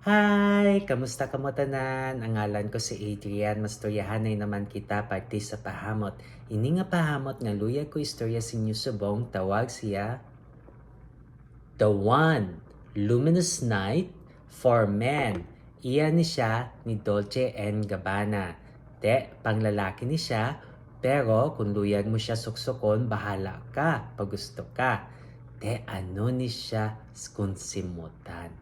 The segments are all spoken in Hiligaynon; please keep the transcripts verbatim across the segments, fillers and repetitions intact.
Hi! Kamusta kamo tanan? Ang ngalan ko si Adrian. Mastoryahanay naman kita parte sa pahamot. Ini nga pahamot nga luyag ko istorya sa inyo subong, tawag siya The One, Luminous Night for Men. Iya ni siya ni Dolce and Gabbana. Te, panglalaki ni siya, pero kung luyag mo siya suksukon, bahala ka, pagusto ka. Te, ano ni siya s-, kung simutan?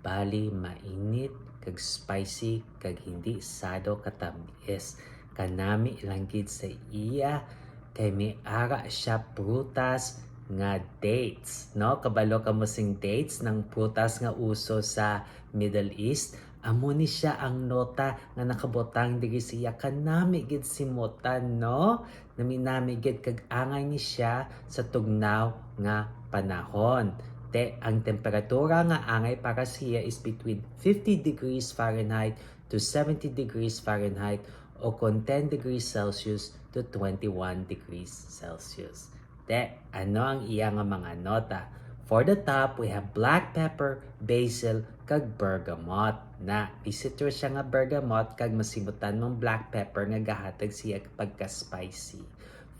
Bali, mainit, kag spicy, kag hindi sado katamis. Kanami lang gid sa iya, kay may ara siya prutas nga dates, no? Kabalo kamo sing dates, nang prutas nga uso sa Middle East? Amo ni siya ang nota nga nakabutang diri sa iya. Kanami gid simutan, no? Nami-nami gid kag angay ni siya sa tugnaw nga panahon. Te, ang temperatura nga angay para siya is between fifty degrees Fahrenheit to seventy degrees Fahrenheit o kon ten degrees Celsius to twenty-one degrees Celsius. Te, ano ang iya nga mga nota? For the top, we have black pepper, basil, kag bergamot. Na, may citrus siya nga bergamot, kag masimutan mong black pepper nga gahatag siya pagka-spicy.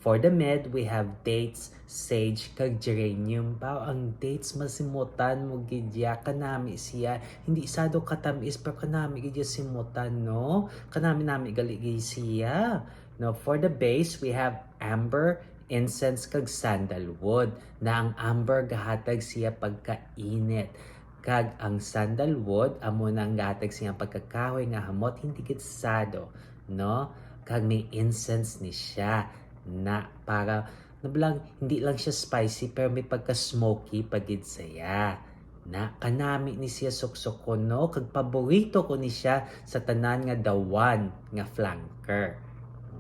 For the mid, we have dates, sage, kag geranium. Baw, ang dates masimutan mo gid ya, kanami siya. Hindi sado katamis, pero kanami gid ya simutan, no? Kanami-nami gali gid siya. No, for the base, we have amber, incense, kag sandalwood. Na ang amber gahatag siya pagkainit. Kag ang sandalwood amo nang gahatag siya pagkakahoy nga hamot, hindi gid sado, no? Kag may incense ni siya na para, nabalang, hindi lang siya spicy, pero may pagka-smoky pa gid siya. Na, kanami ni siya suksukon, no? Kag paborito ko ni siya sa tanan nga The One nga flanker.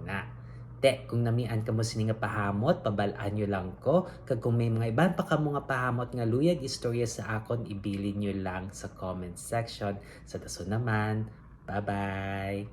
Na, te, kung namian kamo sini nga pahamot, pabal-an nyo lang ko. Kag kung may mga iban pa kamo nga pahamot nga luyag istorya sa akon, ibilin nyo lang sa comment section. Sa dason naman, bye-bye!